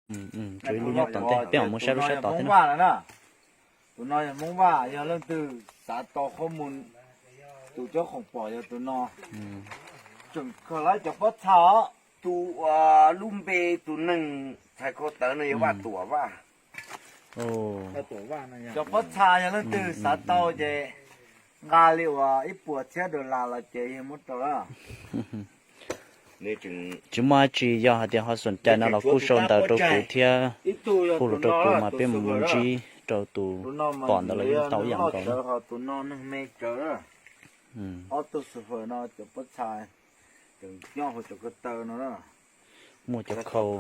Tshuav ib lub nyob tom ntej, peb mam mus saib lub sab tom thiab na. Tus no yog Hmoob Vaj, yog leej twg xav tau qhob mus, tus cob khoom pom yog tus no. Tseem kawg lawv cov pob txha os. Tus uas lub npe tus neeg txhais ko taw no yog Vaj Tuam Vaj. Cov pob txha yog leej twg xav tau ces nqa li uas ib puas txhiab dollar los ces yog muab rau lawm. Tsis muaj dab tsi, yog hais tias ho xoom cai no los kuj sau ntawv rau kuv thiab, hu lus rau kuv mas peb mus ntsib rau tus pom ntawd los yeej tau ib yam nkaus. Tus no neeg me tsawv, ob tug xu fawm no cov pob txha nyob hauv cov ko taw no na. Muaj cov khau.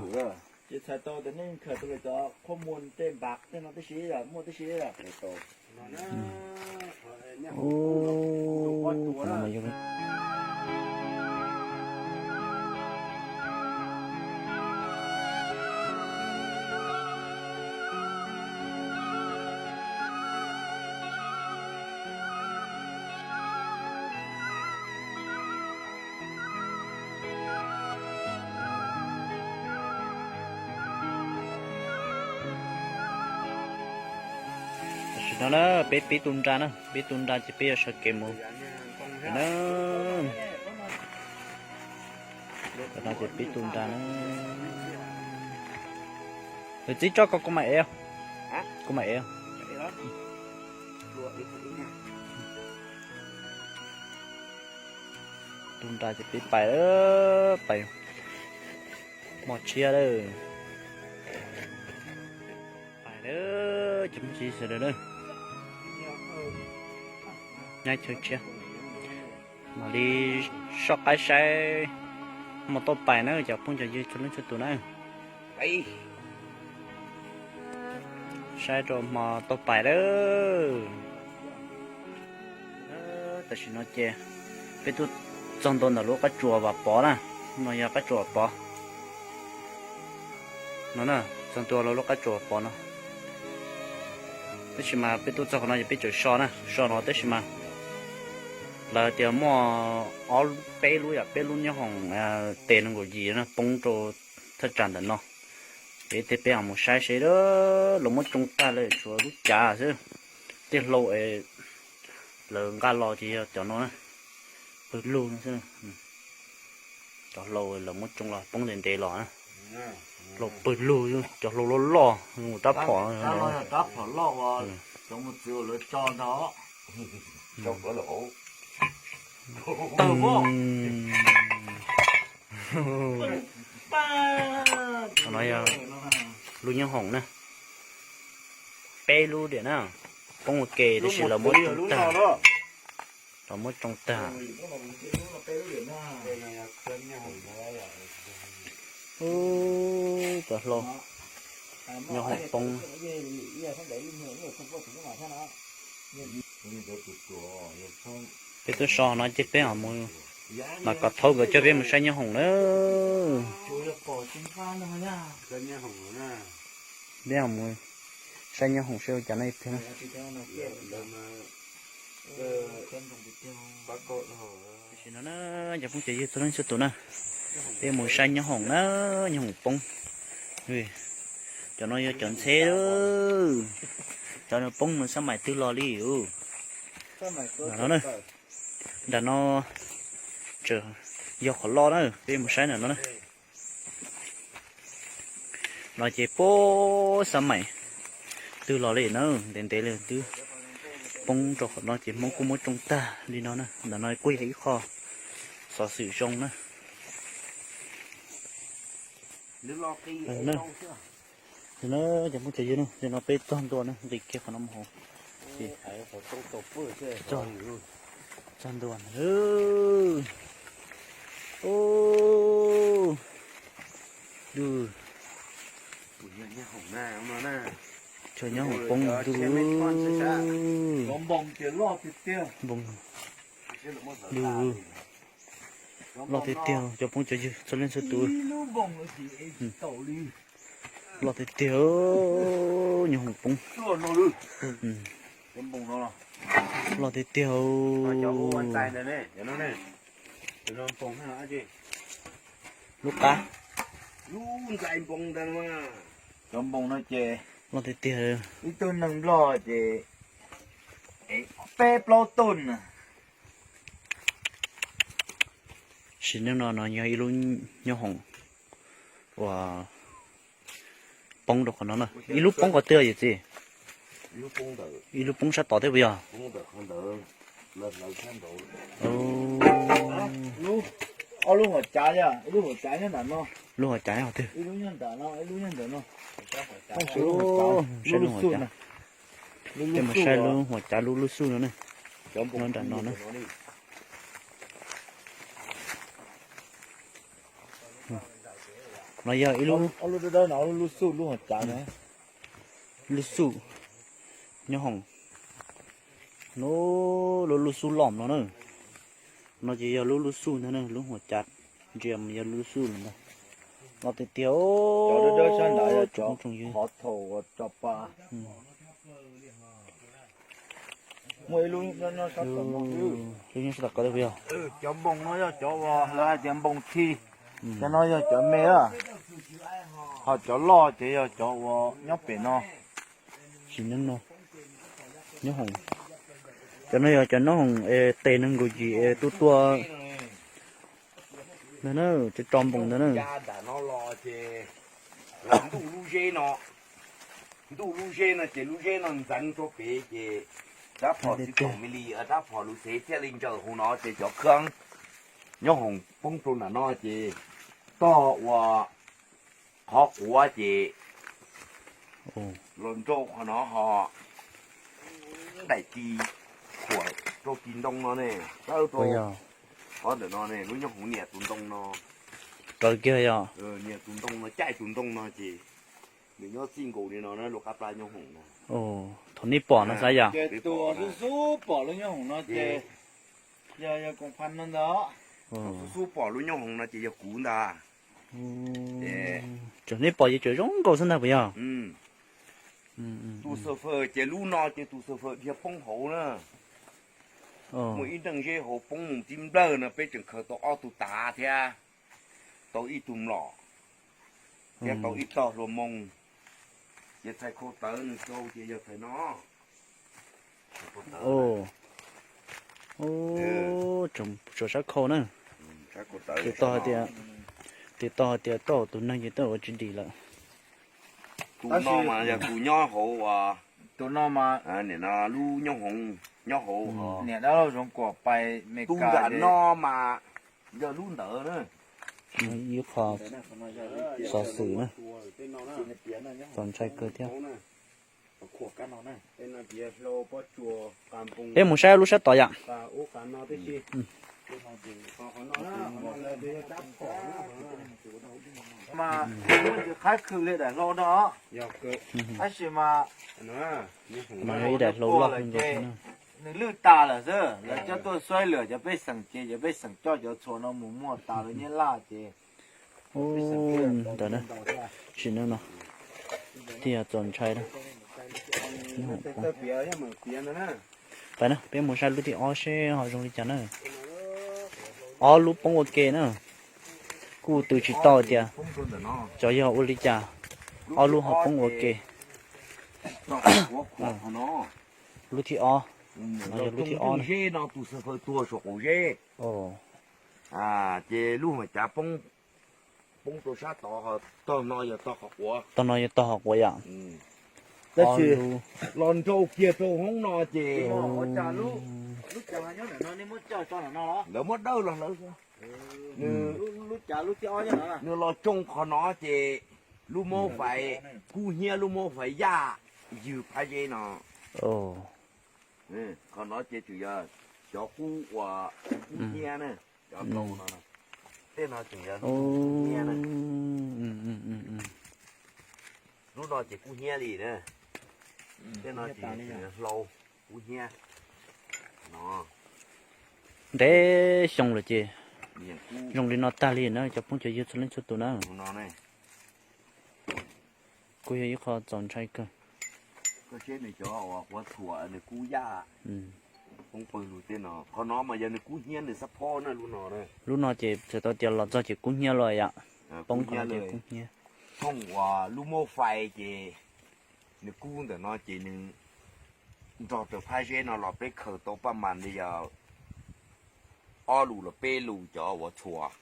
Ces txhais tau tias nej khaws tau lawv cov qhob muag tej npam tej no tib si, muaj tib si. Tam sim no na, peb pib tu nra na, pib tu nra ces peb yuav sawv kev mus na. Tam no ces pib tu nra na. Lawv txib tso ko, kuv mam ev, kuv mam ev. Tu nra ces peb pais, pais hmo tshiab lawm. Pais lawm cov phooj ywg sawv daws na. Nyob chaw tshiab mam li soj qaib saib hmo tuaj pais na cov phooj cov ywg txhua leej txhua tus na. Saib rau hmo tuaj pais lawm. Tam sim no ces peb tuaj txog ntua ntawm lub qab tsuas Vam Pov na. No yog qab tsuas Vam Pov no na, txog ntua lub qab tsuas Vam Pov no. Tab sis mas peb tuaj txog qhov no ces peb tseem so na, so no tab sis mas lawv tias muaj ob peb lub yam peb lub nyob hoom tes nees nkaum yim no poob rau thaj tsam ntawm no. Ces tej peb mus saib seb, lawv muab tsoo tag lawm tshuav lub cav xwb. Tej hlau es lawv nqa los ces yog cov no na, pawg lug no xwb. Cov hlau lawv muab tsoo los poob ntev ntev los na. Hlau pawg lug, cov hlau loj loj, rab phom, rab phom loj, cov mus txwv lawv tso ntag. Tawg. Qhov no yog lub nyob hoom na, peb lub diam na, poob ua ke tab sis lawv muab tsoo tag, lawv muab tsoo tag. Ub, cov hlau nyob hoom poob. Peb tuaj so no ces peb ho mus, mas kom thaub nkawd coj peb mus saib nyob hoom na. Peb ho mus saib nyob hoom seb ua cas na. Tam sim no na, cov phooj cov ywg txhua leej txhua tus na, peb mus saib nyob hoom na, nyob hoom poob. Cov no yog cov ntxheb, cov no poob no xab maim twg los li. Nram no, nram no tseem yog qhov loj na, peb mus saib nram no na. No ces puag xab maim twg los li na, ntev ntev li twb poob rau qhov no ces Hmoob kuj muab tsoo tag li no na. Ntawm no kuj yog ib qho xov xwm zoo na. Cov phooj cov ywg, no peb txog ntua na, nqis kiag qhov no mus hauv. Txog ntua na. Ub, chaw nyob hoom poob ntuj. Npoos, loj tiag tiag cov phooj cov ywg txhua leej txhua tus. Loj tiag tiag, nyob hoom poob. Loj tiag tiag. Lub qab. Cov npoo no ces loj tiag tiag. Ib tug neeg nplog ces peb plaub tug na. Sim neej no no yog ib lub nyob hoom uas poob rau qhov no na. Ib lub poob qhov twg yawm txiv? Ib lub poob sab tod thiab puas yog? Ob lub hauv cav, ib lub hauv cav nyob ntawm no, lub hauv cav nyob qhov twg? Ib lub nyob ntawm no, ib lub nyob ntawm no. Saib lub hauv cav, lub lub xub no. Peb mus saib lub hauv cav lub lub xub no na. Nyob nram no na. No yog ib lub, lub xub, lub hauv cav na. Lub xub nyob hoom no, lub lub xub loj no na. No ces yog lub lub xub ntag na, lub hauv cav ntsia mas yog lub lub xub ntag. Loj tiag tiag. Cov npoo no yog cov uas lawv hais tias npoo thi, cov no yog cov me, ho cov loj ces yog cov uas nyob pem no. Sim neej no nyob hoom, cov no yog cov nyob hoom es tes neeg nkaus yim es tuaj tuaj ntag na, cov tso npoo ntag na. Ntuj lub zeb no, ntuj lub zeb no ces lub zeb no ntxeev rau pem ces rab phom txiv kaum mi li, rab phom lus xev thiaj li ntsaws hauv no ces cov khab nyob hoom poob rau nram no ces tog uas qhov quav ces los nrau qhov no ho daim ti khuam rau ti ntoo no ne, rau qhov ntawm no ne, lub nyob hoom niam tus ntoo no. Raws kiag yog niam tus ntoo no, caij tus ntoo no ces nws nyob txij nkaus li no na, lub qab plab nyob hoom no. Thaum nej pom no xav yog tus xub xub pom lub nyob hoom no ces yog yog koom pha no ntag. Tus xub xub pom lub nyob hoom no ces yog kuv ntag. Tsuas nej pom ces tsuas zoo nkaus xwb ntag puas yog? Tus xav fawm ces lub no ces tus xav fawm dhia poob hauv na. Muaj ib neeg zeb hauv poob mus tib nplawg no, peb tseem khaws tau ob tug tav thiab, tau ib tug mlom thiab tau ib tog hlua moo. Ces txhais khau tawv nws rau ces yog txhais no. Tsuas sab khau na. Tus tog hais tias, tus tog hais tias tau tus neeg ces twb ua tsis dim lawm. Tus no mas yog tus nyob hauv, tus no mas, nim no lub nyob hoov, nyob hauv niam dab laug Zoov Kuam pais Mes Kas no mas yog lub ntawd na. Ib qho xov xwm na, txaus ntshai kawg thiab. Peb mus saib lub sab tod yom. Mas muaj ntsis qhab khw li daim hlau no, tab sis mas mas yog ib daim hlau loj kawg nkaus thiab na. Nws lwj tas lawm xwb, lawv coj tuaj xuaib lwm cov pej xeem ces cov pej xeem coj cov txhuas no mus muag tas lawv nyiaj laj ces ntawd na. Sim neej no thiaj txaus ntshai na. Pais na, peb mus saib lub thib ob seb ho zoo li cas na. Ob lub poob ua ke na. Kuj twv tsis tau tias xyov yog ua li cas ob lub ho poob ua ke. Lub thib ob, no yog lub thib ob na. Ces lub hauv cav poob, poob rau sab tod, tog no yog tog qhov quav. Tog no yog tog qhov quav yom. Tab sis los nrau kiag rau hoob no ces lawv muab dawj los hlawv. Nws los tsoo qhov no ces lub mob faiv kub hnyiab, lub mob faiv yaj ywg phab zeb no. Qhov no ces tseem yog cov kub uas kub hnyiab na, cov rau no. Tej no tseem yog kub hnyiab na. Lub no ces kub hnyiab li na. Tej no ces hlau kub hnyiab no. Ntev xyoo lawm ces zoo li no tag li na cov phooj cov ywg txhua leej txhua tus na. Kuj yog ib qho txaus ntshai kawg. Koj saib nws cov uas quav txhuam nws kub yaj poob pawg lug tej no. Qhov no mas yog nws kub hnyiab nws xab phob na, lub no na. Lub no ces txhais tau tias los txog ces kub hnyiab los yom. Poob qhov no ces kub hnyiab. Thooj uas lub muab fais ces nws kub ntawm no ces nws nrog rau phab zeb no los peb khaws tau paj mas li yog ob lus los peb lus cov uas txhuas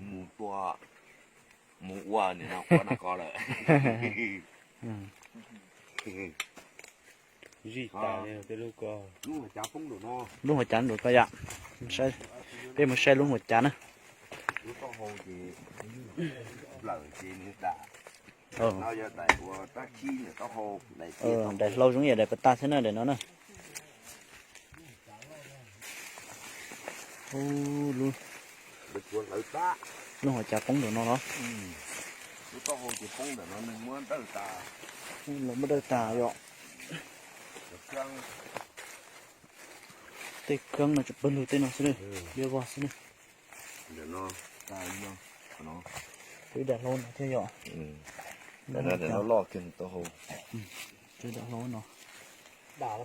mus tua, mus ua nws no ua no ko lawm. Zij tas li tej lub ko. Lub hauv cav poob ntawm no. Lub hauv cav ntawm ko yom. Peb mus saib lub hauv cav na. Lub taub hau ces nplawm ces nws dam. No yog daim uas rab khib ntawm taub hau. Daim hlau zoo yam daim pas tas xwb na daim no na. Lub, lub hauv cav poob ntawm no los? Lub taub hau ces poob ntawm no nws muab dawj tas. Los muab dawj tas yom. Tej kheeb no tsis pawg lug tej no xwb, liab vog xwb na. Ib daim hlau no thiab yom. Loj loj kiag taub hau. Ib daim hlau no. Nplawm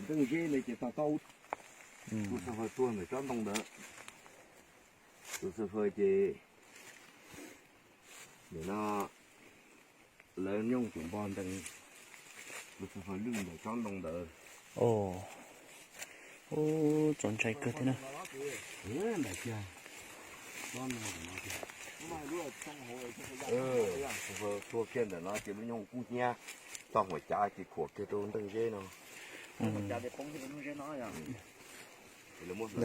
nreej zeb li ces tau taub. Tus xav fawm tuag ntawm tsob ntoo ntawd. Tus xav fawm ces nim no lawv nyooj tus npog ntees, tus xav fawm lwj ntawm tsob ntoo ntawd. Txaus ntshai kawg thiab na. Tuag kiag ntawm no ces lub nyooj kub hnyiab, tog huam cav ces khuam kiag rau nreej zeb no. Ntawm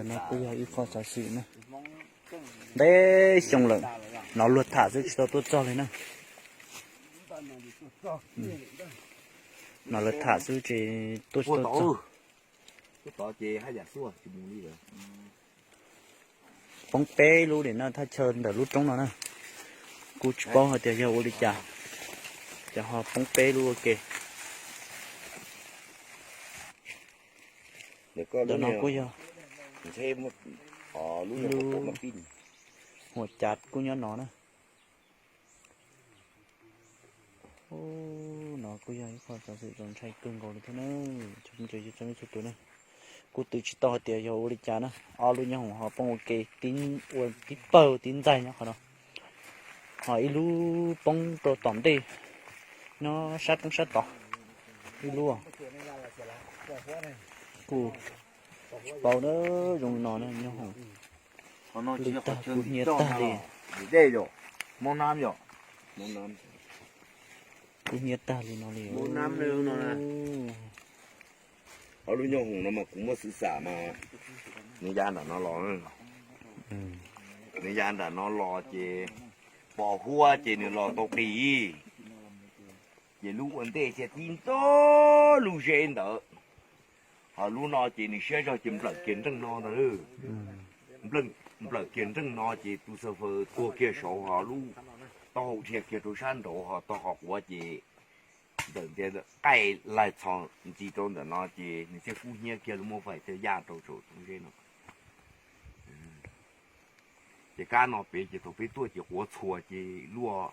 no kuj yog ib qho xov xwm na. Ntev xyoo lawm, hnov luag tham xwb tsis tau tuaj txog li na. Hnov lawv tham xwb tsis tuaj tsis tau txog. Poob peb lub li no thaj chaw ntawm lub roob no na. Kuj tsis paub hais tias yog ua li cas, ces ho poob peb lub ua ke. Ntawm no kuj yog lub huam cav kuj nyob no na. No kuj yog ib qho xov xwm txaus ntshai kawg nkaus li thiab na. Tsoom phooj ywg txhua leej txhua tus na, kuj twv tsis tau hais tias yog ua li cas na. Ob lub nyob hoom ho poob ua ke, ua tib pawg tib ntxaig nyob qhov no, ho ib lub poob rau tom ntej, nyob sab roob sab tod ib lub. Kuj tsis paub na, zoo li no na nyob hoom. Lwj tag, kub hnyiab tag li. Kub hnyiab tag li no li. Ob lub nyob hoom no mas kuv muab xwv xam mas nws ya nram no los, nws ya nram no los ces pos huab ces nws los tau qis, ces lub ua ntej thiaj tib ntog lub zeb ntawd. Ho lub no ces nws siab zog ces nplawm kiag nreej no ntag. Nplawm kiag nreej no ces tus xav fawm tuag kiag saud ho lub taub hau dhia kiag rau sab nraud ho tog qhov quav ces ntawm ntiav qaij laig txhos ntxiv rau ntawm no ces nws thiaj kub hnyiab kiag lub muab fais thiaj yaj rau saum roob zeb no. Ces kab no pem ces thaum peb tuaj ces quav txhuas ces luaj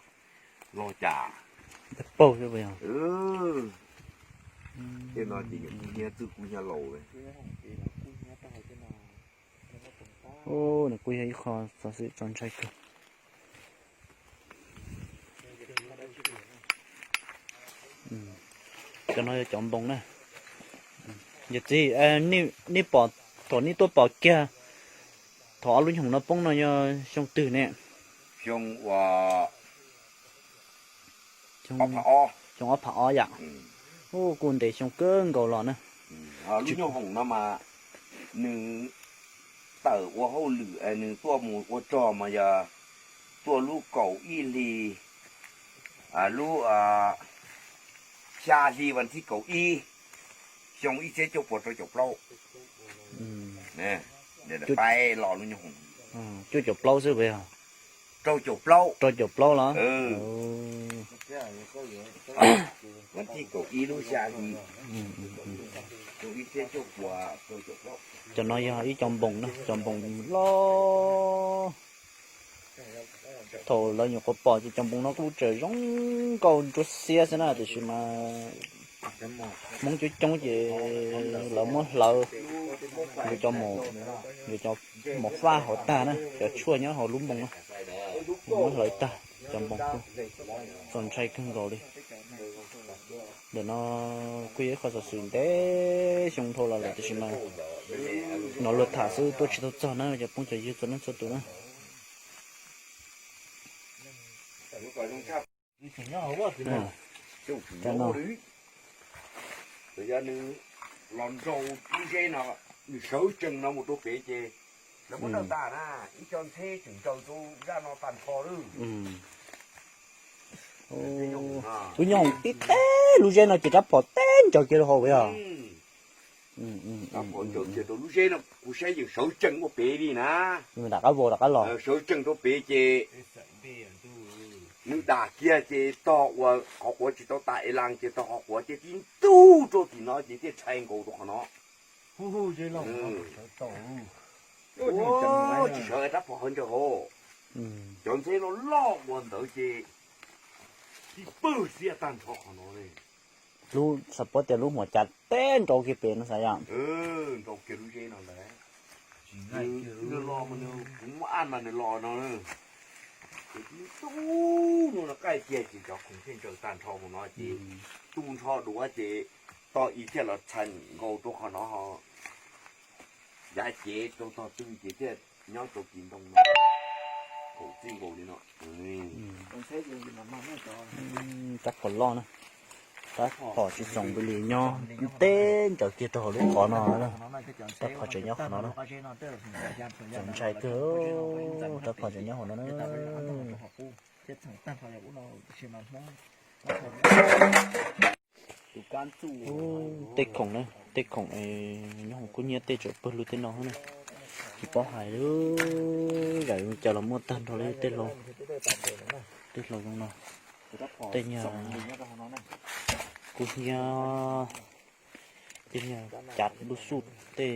log cas. Tej no ces kub hnyiab txwj kub hnyiab laus. Nws kuj yog ib qho xov xwm txaus ntshai kawg. Cov no yog cov npoos na. Yawm txiv, nej pom, thaum nej tuaj pom kiag thaum ob lub nyoog no poob no yog xyoo twg ne? Xyoo ua xyoo ob phav ob yam. Kuj ntev xyoo kawg nkaus los na. Lub nyoog hoom no mas nws tawm ua hauj lwm, nws tuaj mus ua rog mas yog tuaj lub kaum ib hli, lub xya hli vas thib kaum ib, xyoo ib txhiab cuaj puas rau caum plaub. Paib los lub nyoog hoom. Cuaj caum plaub xwb puas yog? Rau caum plaub. Rau caum plaub los? Vas thib kaum ib lub xya hli, xyoo ib txhiab cuaj puas rau caum plaub. Cov no yog ib co npoos na, cov npoos loj. Thaum lawv nyuam qhuav pom ces cov npoos no kuj tseem zoo nkauj ntsuab xiab xwb na, tiam sis mas Hmoob coob coob ces lawv muab hlawv, yuav cov mos faj hauv tag na, cov tshuaj nyob hauv lub npoos na, muab hlawv tag. Cov npoo kuj txaus ntshai kawg nkaus li. Ntawm no kuj yog ib qho xov xwm ntev xyoo dhau los lawm tiam sis mas hnov luag tham xwb tuaj tsis tau txog na cov phooj cov ywg txhua leej txhua tus na. Yog nws los nraus lub zeb no, nws sawv tsees no mus rau pem ces lawv muab ntaus tas na, ib co ntxheb tseem ntaus rau zaj no tag nrho lawm. Wb nyob hoom tib teb lub zeb no ces rab phom teb ntsaws kiag rau hauv yog. Rab phom ntsaws kiag rau lub zeb no kuv saib yeej sawv tsees ua pem li na. Nram qab vos rov qab los. Sawv tsees rau pem ces nws dam kiag ces tog uas qhov quav tsis tau tas es las ces tog qhov quav ces tib ntug rau tim no ces thiaj tshai nkaus rau qhov no. Tsis sawv rab phom hauv ntsaws hauv. Cov ntxheb loj loj ua ntawd ces tib pwg xiab tag nrho qhov no. Lub xav paub tias lub huam cas teb nrau kiag pem no xav yom. Nrau kiag lub zeb no ntag. Nws los mas nws kuv muab aj mas nws los no. Ces tib tug no qaij kiag ces cov khoom thiaj ntsaws tag nrho mus no ces tu nrho duav ces tog ib thiaj los tshai nkaus rau qhov no ho. Yav cev rau tog twg ces thiaj nyob rau kis ntoo no. Kaum txij nkaus li no. Rab phom loj na. Rab phom tsis txoos npaum li nyob teb ntsaws kiag rau hauv lub qhov no. Rab phom tseem nyob qhov no na. Txaus ntshai kawg, rab phom tseem nyob hauv no na. Tej khoom na, tej khoom nyob hoom kub hnyiab tej tseem pawg lug tej no na. Tsis paub hais li, zam li cas los muaj tag nrho li tej hlau, tej hlau zoo no, tej nyuag kub hnyiab, tej nyuag cav lub xuj tej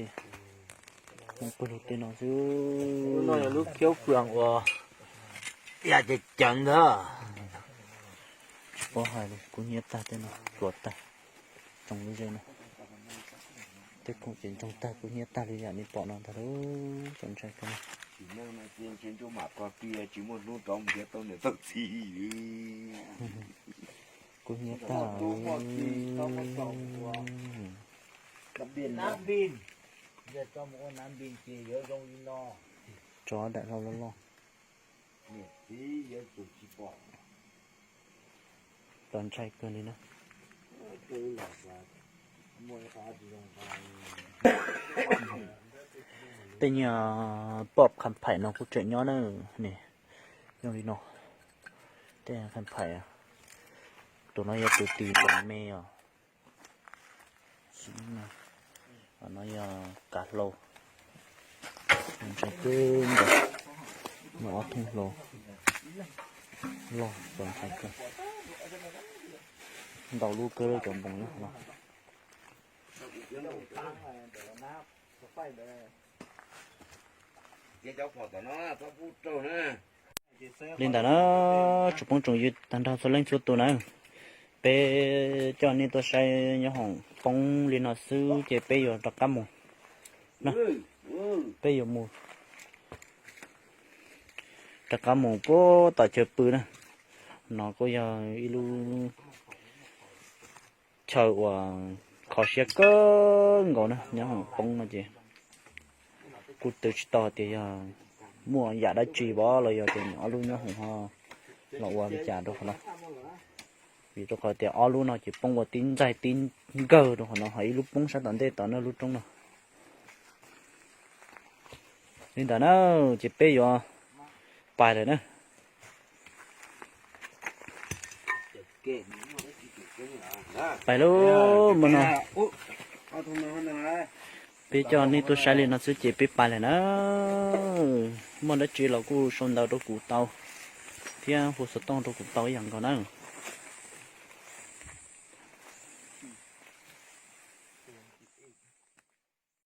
pawg lug tej no xwb. No yog lub khiab fwm uas yam ceev ceev ntag. Tsis paub hais li, kub hnyiab tag tej no, tsuav tag, tsoo lub zeb no. Tej khoom ces ntsoog tag kub hnyiab tag li yam nej pom no ntag lauj, txaus ntshai kawg. Kub hnyiab tag. Tso daim hlau loj loj. Txaus ntshai kawg li na. Tej nyuag poj kham phaim no kuj tseem nyob na. Ni, zoo li no. Tej kham phaim, tus no yog tus tis npam me os. No yog kav hlau, ntshai kawg nkaus. No ob thooj hlau loj, ntshai kawg. Ntau lub kawg cov npoo nyob no. Li ntawd na, tsoom phooj tsoom ywg tag nrho txhua leej txhua tus na, peb coj nej tuaj saib nyob hoom poob li no xwb ces peb yuav rov qab mus na. Peb yuav mus, rov qab mus puag tom chaw pw na. No kuj yog ib lub chaw uas kho siab kawg nkaus na, nyob hoom poob no ces kuj twv tsis tau tias yog muaj yam dab tsi vov los yog tias ob lub nyob hoom ho los ua li cas rau qhov no. Vim rau qhov tias ob lub no ces poob ua tib ntxaig tib nkawg rau qhov no, ho ib lub poob sab tom ntej tom no lub roob no. Li ntawd na, ces peb yuav pais lawm na. Pais lauj, mus no. Peb coj nej tuaj saib li no xwb ces peb pais lawm na. Muaj dab tsi los kuj sau ntawv rau kuv tau, thiab hu xov tooj rau kuv tau ib yam nkaus na.